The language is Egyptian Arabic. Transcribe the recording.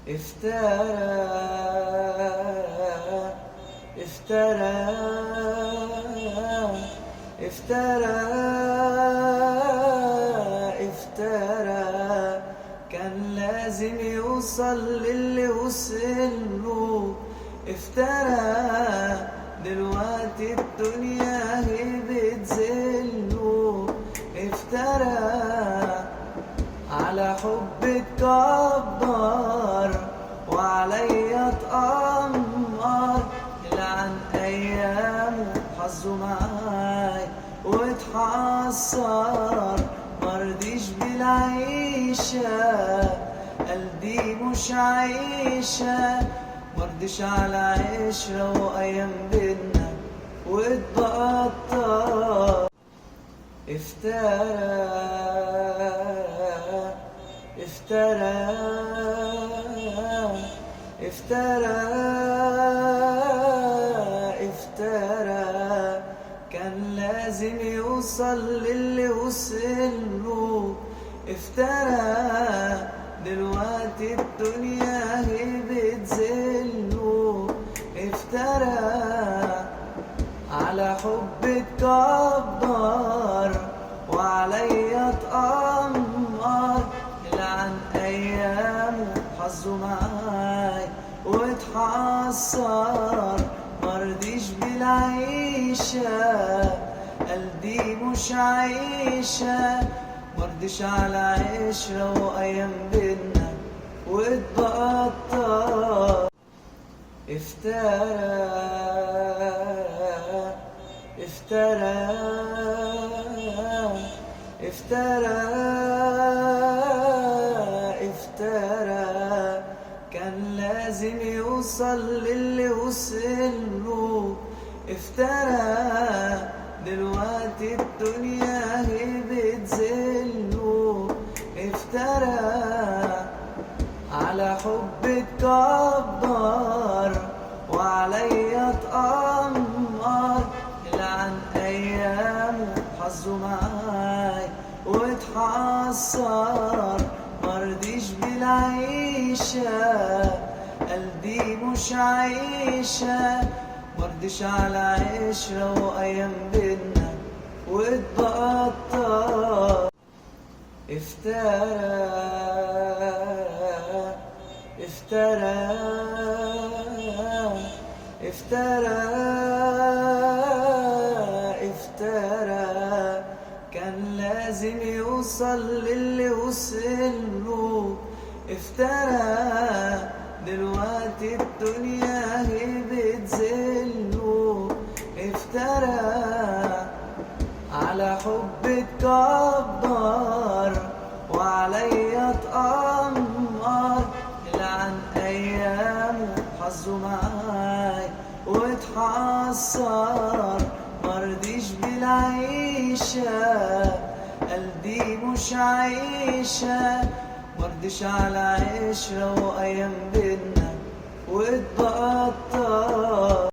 افترى افترى افترى افترى، كان لازم يوصل للي وصله. افترى دلوقتي الدنيا هي بتذله. افترى على حب اتكبر وعليا اتأمر، لعن ايامه حظه معاي واتحسر. مرضيش بالعيشة قلبي مش عيشة، مرضيش على عشرة وايام بينا واتبطر. افترى افترى افترى افترى، كان لازم يوصل للي وصله. افترى دلوقتي الدنيا هي بتذله. افترى على حب اتكبر وعليا اتأمر، لعن ايامه حظه معاي واتحسر. مرضيش بالعيشة قلبي مش عيشة، مرضيش على عشرة وايام بينا واتبطر. افترى افترى افترى افترى، كان لازم يوصل للي وصله. افترى دلوقتي الدنيا هي بتذله. افترى على حب اتكبر وعليا اتأمر، لعن ايامه حظه معاي واتحسر. مرضيش بالعيشة قلبي مش عيشة، مرضيش على عشرة وايام بينا واتبطر. افترى افترى افترى افترى، كان لازم يوصل للي وصله. افترى دلوقتي الدنيا هي بتذله. افترى على حب اتكبر وعليا اتأمر، لعن ايامه حظه معاي واتحسر. مرضيش بالعيشة قلبي مش عيشة، مرضيش على عشرة وايام بينا واتبطر.